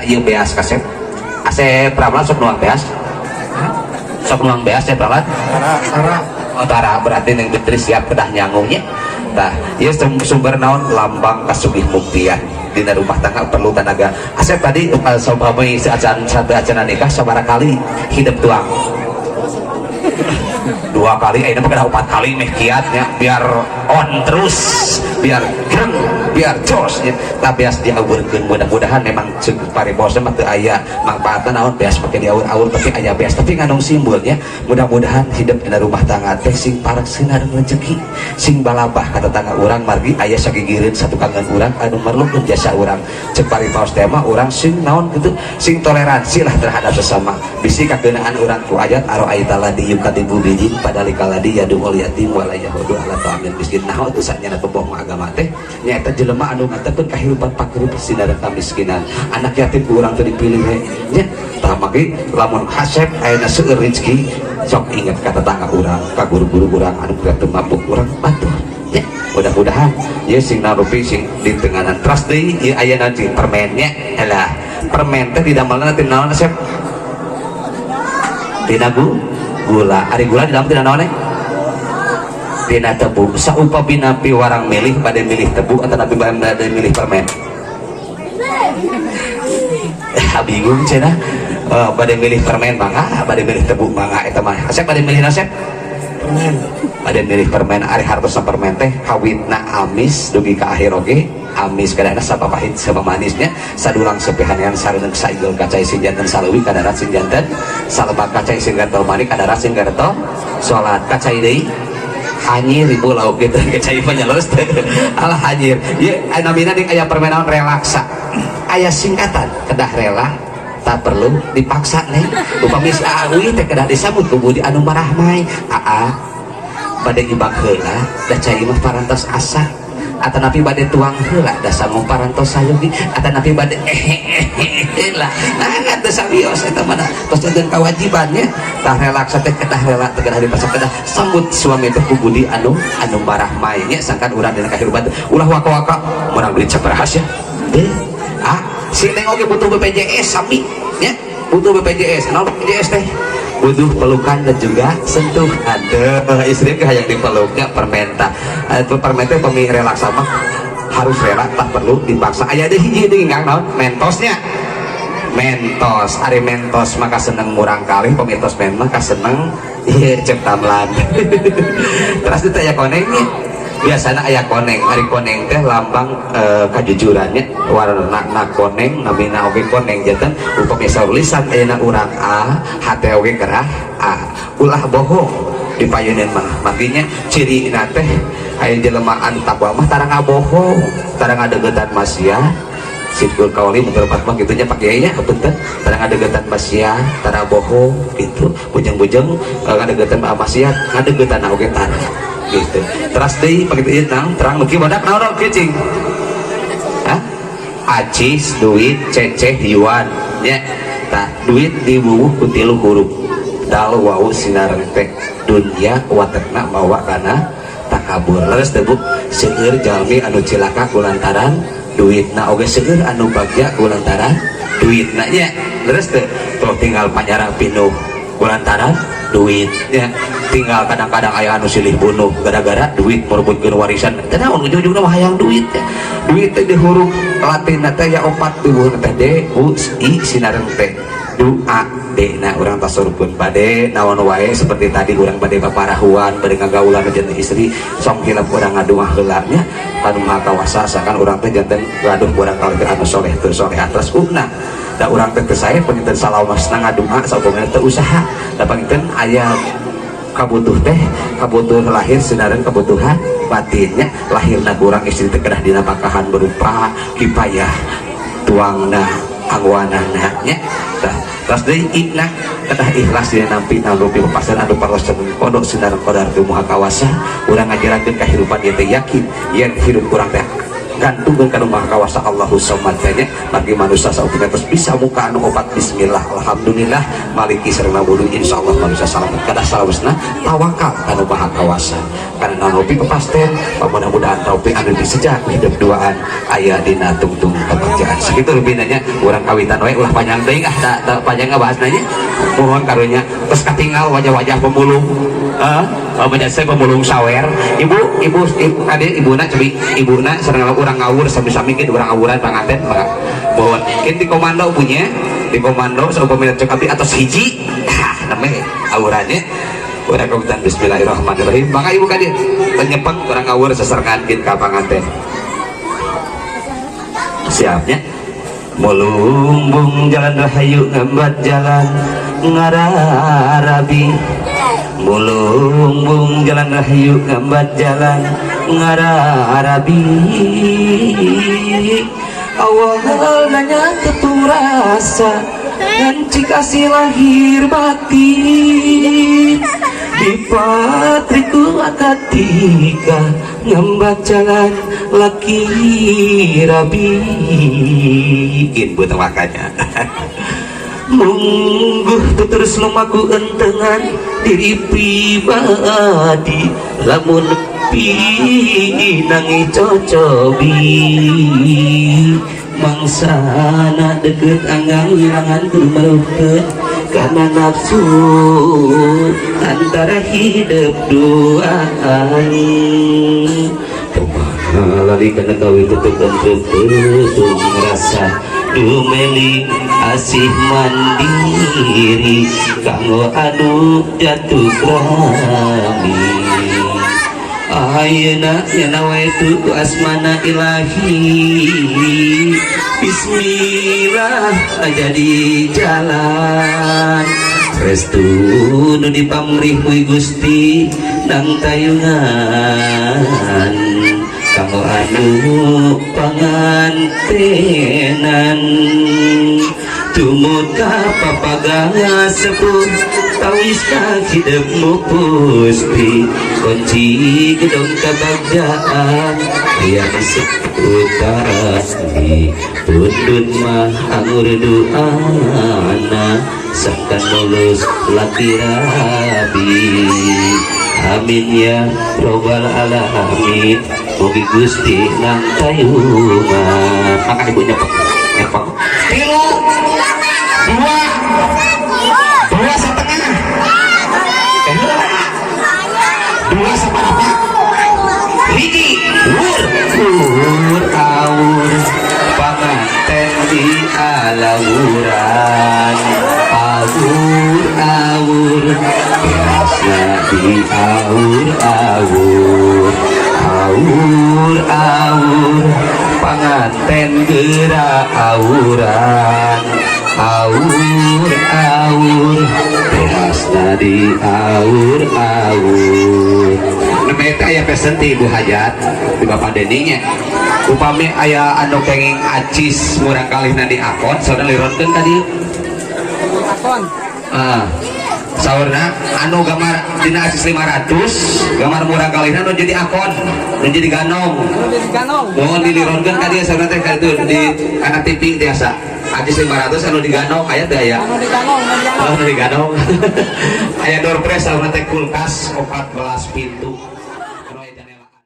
Ieu beas kasep Asep Pramlan sok nuang beas, sok nuang beas ya Pramlan. Tara. Oh, tara, berarti neng Fitri siap kedah nyangungnya. Tah, ieu sumber naon, lambang kasugih muktian dina rumah tangga perlu tenaga. Asep tadi saumpami saacan satu acan nikah sabaraha kali hidup tuang? Dua kali, ini mah empat kali meh kiatnya biar on terus, biar greng, biar jos ya. Tapi beas diawurkeun, mudah-mudahan memang cek paribosa mah teu aya manfaatna naon beas pake diawur-awur, tapi aya beas tapi ngandung simbolnya. Mudah-mudahan hidup dina rumah tangga teh sing parek sinareng rezeki, sing balabah ka tetangga urang, margi aya sagigireun satukangan urang anu merlukeun jasa urang. Cek paripaos teh mah urang sing naon gitu, sing toleransi lah terhadap sesama, bisi kakeunaan urang ku ayat aroaita ladzi yukadzibu biddin fadzalikal ladzi yadu'ul yatim wala yahuddu ala ta'amil miskin. Nah, itu sanyana pembohong agama teh nyaeta jelema anu ngatepkeun kahirupan fakir sinareng kamiskinan, anak yatim ku urang teu dipilih we nya. Tah, maki lamun hasep ayeuna seueur rezeki, sok inget ka tetangga urang, ka guru-guru urang anu teu mampu urang bantu ya. Mudah-mudahan ya sing narupi sing di tenganan. Teras deui ieu aya nanti permennya. Elah, permen teh didamelna tina naon, Sep? Tina gula. Ari gula di dalam tina naon eh? Tina tebu. Saupami napi warang milih, pada milih tebu atau napi pada milih permen? Eh, bingung cenah. Pada milih permen mangga, pada milih tebu mangga. Eta mah Asep pada milih Asep? Permen. Pada milih permen. Ari hartosna permen teh kawitna amis dugi ka akhir oge amis, kadana sapapahit sapamanisnya, sadulang sepihanean sareuneng saigel kacai sing janten saleuwi kadarat sing janten salebak kacai sing gatel manik kadarat sing gatel salat kacai deui hanyir ibu lauk gitu kacai mah nyalus teh alah hanyir. Ieu namina ding aya permen naon, relaksa, aya singkatan kedah rela tak perlu dipaksa nih. Upami si Aa teh kedah disambut ku budi anu marahmai. Aa, bade ibak heula, da cai mah parantos asa, atau napi bade tuang heula, da sangu parantos sayogi, atau napi bade heula. Nah, teu sawios eta mah tos janten kewajibannya. Tah, relaksa teh kedah rela teh kedah dipaksa, kedah sambut suami teh ku budi anu anu marahmai nya. Sangkan urang dina kahirupan teh ulah waka-waka menang duit sabaraha sia teh. Ah, si neng oge butuh BPJS sami nya, butuh BPJS. Naon BPJS teh? Butuh pelukan dan juga sentuhan. Deh, istri ke hayang dipeluknya. Permen tah itu, permen teh pemi relaksa mah harus rela tak perlu dipaksa. Aya deui hiji deui, Kang. Naon mentosnya? Mentos, ari mentos maka seneng murang kali, pemintos men mah seneng iya cek tamlan. Terus itu aya konengnya, biasanya aya koneng. Ari koneng teh lambang kajujurannya, warna na koneng, namina oge koneng. Janten upami saur lisan ayeuna urang A, hate oge kerah A, ulah bohong dipayunin mah. Makanya ciri teh aya jelema anu takwa mah tara ngabohong, tara ngadeugeutan maksiat. Sidqul qauli menurut mah gitu nya, Pak Kiai nya, punten, tara ngadeugeutan maksiat, tara bohong gitu, bujeng-bujeng ngadeugeutan maksiat, ngadeugeutan oge tara gitu. Teras deui begitu ieu nang terang nu badak naon kieu cing? Hah? Acis, duit, ceceh, yuan nya. Tah, duit diwuwuh ku tilu huruf, dal wau sinareng teh. Dunya watekna mawa kana takabur, leres teh, Bu? Seueur jalmi anu cilaka kulantaran duitna, oge seueur anu bagja kulantaran duitna nya, leres teh? Tuh, tinggal panjara pinuh kulantaran duit ya, tinggal kadang-kadang aya anu silih bunuh gara-gara duit, merebutkeun warisan teh. Naon ujung-ujungna mah hayang duit ya. Duit teh di huruf Latin teh ya opat, diwuhna teh D U I sinareng T, doa D. Nah, urang tasorupun bade naon wae, seperti tadi urang bade paparahuan, bade ngagaulan janten istri, sok hilap urang ngadua heula nya anu Maha Kawasa, sangkan urang teh janten gaduh urang kalih anu soleh teu soleh. Atas ukna da urang teh teu sae panginten salamasna ngadua, saupamina teu usaha, da panginten aya kabutuh teh kabutuh lahir sinareng kebutuhan batinnya. Lahirna kurang istri teh kedah dinapakahan berupa kipayah, tuangna, angwanana nya. Tah, terus deui ikna kedah ikhlas dina nampi naon rupi pepasan anu parlos kodok sinareng qodar ti Maha Kawasa. Urang ngajarankeun kahirupan ieu teh yakin yen hirup urang teh Gantungkeun ka Nu Maha Kawasa, Allahu Samad nya. Bagi manusia saupina terus bisa muka anu opat, bismillah, alhamdulillah, maliki, sareng wudu, insyaallah manusia salamet. Kadah salawasna tawakal ka Nu Maha Kawasa, karena nopi kepasten mudah-mudahan taufik anu disejak hidup duaan aya dina tungtung kebagjaan. Sakitu lebih nanya urang kawitan we, ulah panjang teuing ah, da, da panjang ngabahas nanya. Mohon karunya, terus katinggal wajah-wajah pemulung, eh oh, saya pemulung sawer. Ibu, ibu, ibu ade, ibuna cobi, ibuna sareng urang ngawur sami-sami kin urang ngawuran panganten. Maka mohon kin di komando punya, di komando saupamina cek abdi atos hiji. Hah, namanya awurannya urang kawitan, bismillahirrahmanirrahim. Maka ibu kadi penyepeng urang ngawur sesarengan kin ka panganten. Siapnya. Mulumbung jalan rahayu ngambat jalan ngararabi, mulumbung jalan rahayu ngambat jalan ngararabi. Awal nanya tetung rasa dan kasih lahir batin di patriku akad tikah ngembat jalan laki rabi ibu makanya. Mungguh terus lumaku entengan diri pribadi, lamun pinangi cocobi mangsana deket anggang wilangan kudu meruhkeun karena nafsu antara hidup duaan. Kumaha lali kana kawin tetep tutung rasa dumeli asih mandiri kanggo anu jatuh rami. Ayeuna nya nawaitu ku asmana ilahi, bismillah jadi jalan restu nu dipamrih ku Gusti nang tayungan kanggo anu pangantenan. Tumut ka papaga sepuh, tawis ka hidupmu pusti, kunci gedong kebagjaan yang disebut pundut mah angur duana sangkan mulus laki rabi. Amin ya robbal alamin. Mugi Gusti nang tayungan. Maka ibu nyepek nyepek tilu, dua, 2,5, dua seperempat, hiji, wur wur awur panganten di alawuran, awur awur biasa di awur awur, awur awur panganten gerak awuran, awur awur behasna di awur awur. Nembe teh aya pesen ti Ibu Hajat di Bapak Deni nya, upami aya anu kenging acis murang kalihna di akon saurna lironkeun ka dieu. Akon. Ah, saurna anu gambar dina acis 500 gambar murang kalihna nu jadi akon, nu jadi ganong. Anu jadi ganong. Mohon dilironkeun ka dieu saurna teh ka itu di kana TV tiasa acis 500 anu diganong aya teh aya. Anu diganong, anu diganong. Oh, anu diganong. Aya door prize saurna teh kulkas 14 pintu.